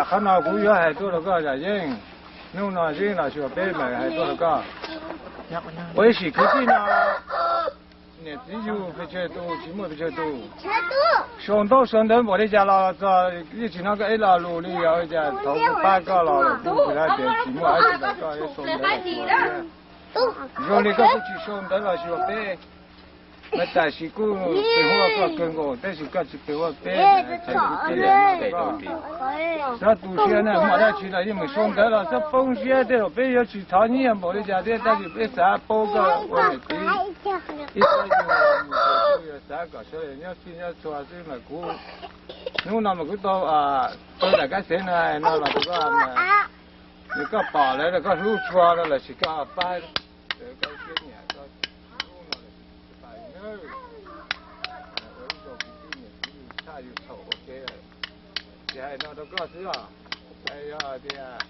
Qhov no kuv yuav hais tuaj rau koj Zam Yeej, hnub no Yeej los xyuas peb mas hais tuaj rau koj. Ua ib sim kwv tij no, niam txiv yug pes tsawg tus tsis muaj pes tsawg tus. Sau ntaub sau ntawv npaum li cas los txog yeej tsis hnov koj ib lo lus li, yog ua cas thaum kuv pab koj los kuv tsis hais tias tsis muaj dab tsi rau koj, sau ntawv los xyuas thiab. Zoo li koj kuj tsis sau ntawv los xyuas peb, mas tam sim kuj pes huaj koj kawg nkaus tab sis koj tsis pes huaj peb. Xav tu siab na, muaj dab tsi los yeej meem sau ntawv los txhob poob siab, tej zaum peb yuav tsis thov nyiaj npaum li cas thiab tab sis peb xav paub koj ua niam txiv ib sab yug, yog xav kom sawv daws nyob txhij nyob txhua xwb mas kuv hnub no mas kuv tau, tau daim kab xev no no los rau koj mas, yog koj pom lawm koj hlub tshua no lossis koj pab, koj siab nyiam koj hlub no lossis koj pab, ua ib zaug kwv tij niam txiv yug tshaj yug txhaum ua ke lawm. Ces hais no rau koj xwb os. Yog tias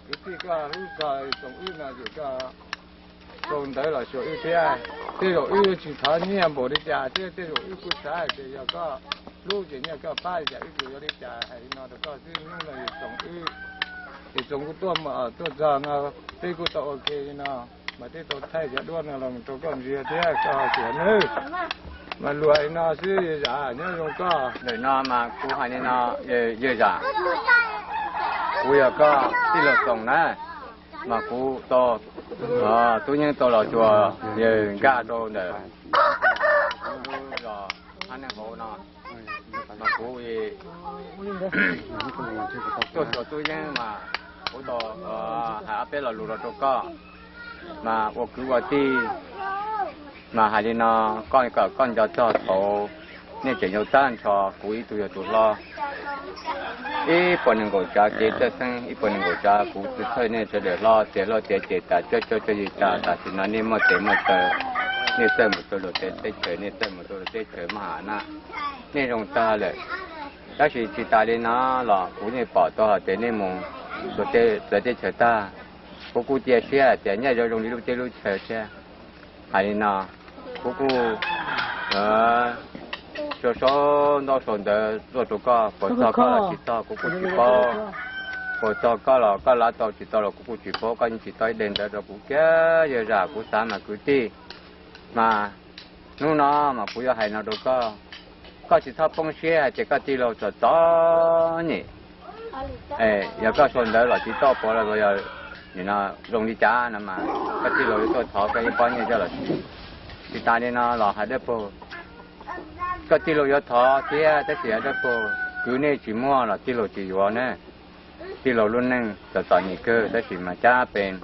kwv tij koj hlub txog tsoom wb no ces koj sau ntawv los xyuas wb thiab. Tej zaum wb tsis thov nyiaj npaum li cas thiab tej zaum wb kuj xav hais tias yog koj hlub ces nyiaj koj pab li cas wb kuj yuav li cas. Hais li no rau koj xwb, hnub no yog tsoom wb, ces tsoom kuj tuaj, tuaj txog no peb kuj tau ua ke li no, mas twb tau thaij cov duab no los rau koj ntsia thiab koj ho xyuas nawb. Mas luag li no xwb, yawg Zam nyob zoo koj. Ntawm no mas kuv hais li no, yawg Zam, kuv yog koj tij laug Txoos na, mas kuv tau, tub Yeeb tau los xyuas yawg Nkaj rau ntawm los hab neeg hauv no, mas kuv tuaj xyuas tub Yeeb mas kuv tau hais ob peb lo lus los rau koj, mas ua kwv ua tij, mas hais li no, koj kom koj nco txog thaum nej tseem yau tag nrho, kuv ib tug yog tus hlob. Ib puas nees nkaum tsav kev txawj xeeb, ib puas nees nkaum tsav kuv txhawj nej sawv daws hlob tiav hlob tiav ces tas tsuj tsuj tsuj yig tas, tam sim no nej muaj tes muaj taw, nej txawj mus rau luag teb chaws, nej txawj mus rau luag teb chaws maj ham na, nej zoo tag lawm. Tab sis tsis tas li no los kuv yeej pom tau hais tias nej mus rau txawv teb chaws tag, kuv kuj cia siab hais tias nyaj yuav zoo li lub teb lub chaw thiab. Hais li no, kuv kuj sau sau ntaub sau ntawv tuaj rau koj, puas txog koj los tsis txog kuv kuj tsis paub, puas txog koj los koj lav tau tsis tau los kuv kuj tsis paub, koj yeej tsis tau ib daim ntawv rau kuv kiag. Yawg Zam, kuv xav mas kwv tij, mas hnub no mas kuv yuav hais no rau koj, koj tsis txhob poob siab hais tias koj tij laug txom txom nyem. Yog koj sau ntawv los tsis tau puav los yog nim no zoo li cas no mas koj tij laug yuav tuaj thov koj ib pob nyiaj coj los siv. Tsis tas li no los hais dawb paug, koj tij laug yuav thov thiab tab sis hais dawb paug, kwv nej tsis muaj los tij laug tsis yuav na. Tij laug lub neej txom txom nyem kawg tab sis mas cab pes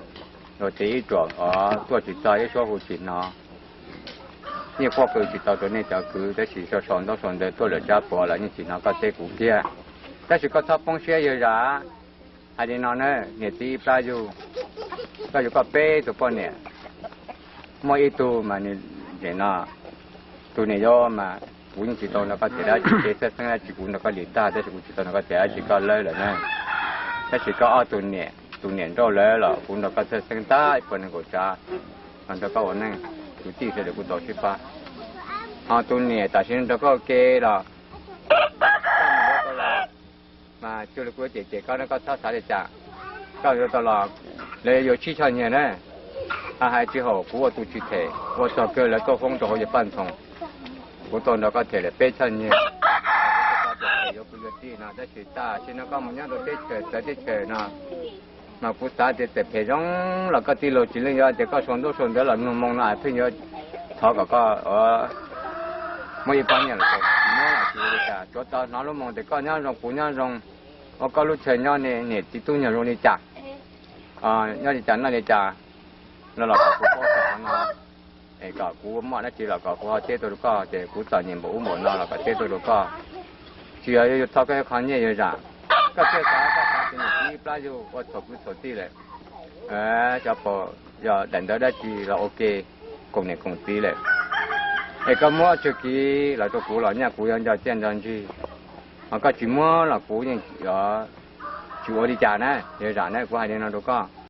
luag tes ib ruam os, tuaj tsis txog ib suab hu tsis hnov. Yeej quaj kws tsis tau rau nej cov kwv tab sis sau sau ntaub sau ntawv tuaj lawm tsab puav los yeej tsis hnov koj teb kuv kiag. Tab sis koj txhob poob siab yawg Zam. Hais li no na, niam txiv ib plab yug, koj yuav koj peb tug poj niam, muaj ib tug mas nws, no, tus niam yau mas kuv yeej tsis tau nrog koj them dab tsi, kev txhawj xeeb dab tsi kuv nrog koj lim tag tab sis kuv tsis tau nrog koj them dab tsi, koj lawb lawm na. Tab sis koj ob tug niam, tus niam nrauj lawm los kuv nrog koj txhawj xeeb tag ib puas nees nkaum tsav, los nrog koj ua neej, kwv tij sawv daws kuj tau sib pab. Ho tus niam tam sim no nrog koj ua ke los mas cuag li kuv cem cem koj na, koj txhob xav li cas. Koj yuav tau los lawv yuav tsib choj nyiaj na. Hais tsis haum kuv ua tus tsis them, ua txog kawg lawv tuaj foob rau hauv yawg Paj Ntxhoo, kuv tau nrog koj them lawm peb choj nyiaj. Yuav kwv yuav tij no tab sis tam sim no koj mus nyob rau teb chaws txawv teb chaws no, mas kuv xav tias txawm phem zoo los koj tij laug tsis leej yuav tias koj sau ntaub sau ntawv los nug moo no es pheej yuav thov kom koj muab ib pob nyiaj los tsis muab los tsis ua li cas, tsuav tau hnov lub moo tias koj nyob zoo kuv nyob zoo, ua koj lub chaw nyob ne niam txiv tub nyuag zoo li cas, nyob li cas noj li cas no los kom kuv paub txog qhov no, es kom kuv muaj dab tsi los kom kuv ho teb tuaj rau koj, ces kuv txom nyem npaum ub npaum no los kom teb tuaj rau koj. Tsis yog yuav thov koj ib qho nyiaj yawg Zam, koj thiaj xav koj xav tias niam txiv ib plab yug ua txhaum kwv txhaum tij lawm, xyov puas yog daim ntawv dab tsi los ua ke koom niam koom txiv lawm, es koj muab tsawg kiv los rau kuv los nyaj kuv yuav nco txiaj nco ntsig, ho koj tsis muab los kuv yeej tsis ua li cas na yawg Zam na, kuv hais li no rau koj.